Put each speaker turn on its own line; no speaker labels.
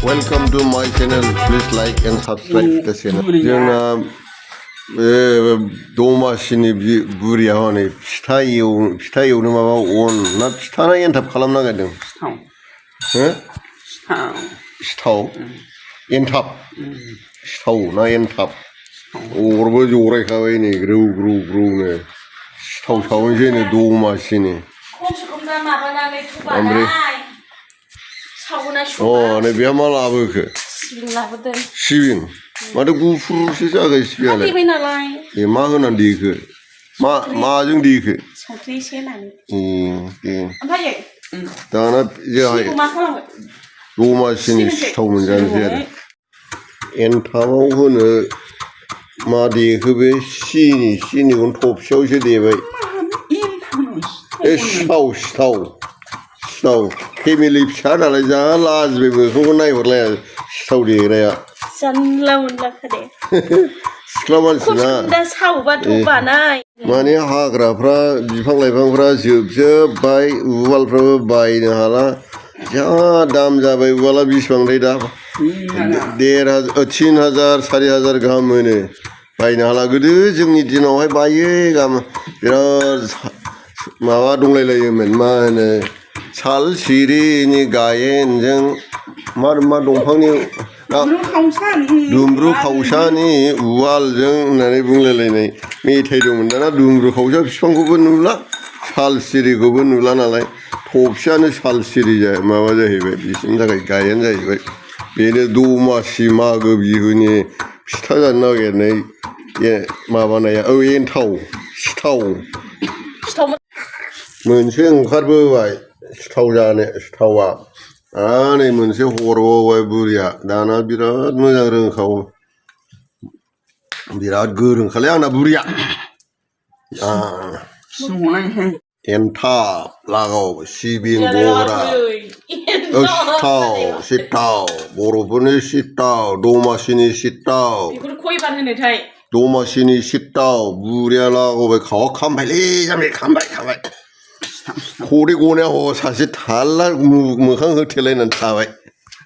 Welcome to my channel. Please like and subscribe the channel. जोंना दमासिनि बुरिया हनै फिथा एवनो माबा अन ना फिथा ना एनथाब खालाम नागिरदों? सिथाव एनथाब सिथाव ना एनथाब अरबो जरायखाबाय नै ग्रौ ग्रौ ग्रौनो सिथाव सावनोसै नो दमासिनि ओमफ्राय नै बेहा मा लाबोखो सिबिं माथो गुफुरसो जागोन सिबिङालाय ए मा होनानै देखो माजों देखो
संख्रि एसे होनानै
दाना जोंहा दमासिनि सिथाव मोनजानोसै आरो एनथाबाव होनो मा देखो बे सिनिखौनो थबसेयावसो देबाय सिथाव फेमिलि फिसा नालाय जा लाजिबाय मोखांखौ नायहरलाया सिथाव देग्राया
जानला मोनलाखा दे
सिख्ला मानसिना
सावबाथ' बानाय
माने हाग्राफ्रा बिफां लाइफांफ्रा जोबजोब्बाय उवालफ्राबो बायनो हाला जा दाम जाबाय उवाला बिसिबांथाय दा 3,000 4,000 गाहाम मोनो बायनो हाला गोदो जोंनि दिनावहाय बायो गाहाम बिराद माबा दंलायलायोमोन मा होनो साल सिरिनि गायेनजों मा दंफांनि दुमब्रु खावसानि उवालजों होननानै बुंलायलायनाय मेथाइ दंमोन दाना दुमब्रु खावसा बिफांखौबो नुला साल सिरिखौबो नुला नालाय थफसेयानो साल सिरि माबा जाहैबाय बिसोरनि थाखाय गायेन जाहैबाय बेनो दमासि मागो बिहुनि फिथा जानो नागिरनाय माबानाया एनथाव सिथाव मोनसे ओंखारबोबाय सिथाव जानो सिथावा नै मोनसे हरबावबाय बुरिया दाना बिराद मोजां रोंखावो बिराद गोरोंखालै आंना बुरिया एनथाब लागाव सिबिं बरा सिथाव बर'फोरनि सिथाव दमासिनि सिथाव दमासिनि सिथाव बुरिया लागावबाय खावा खामबायलै जामबि खामबाय खदै गनाया सासे थाल्ला मोखां होथेलायनानै थाबाय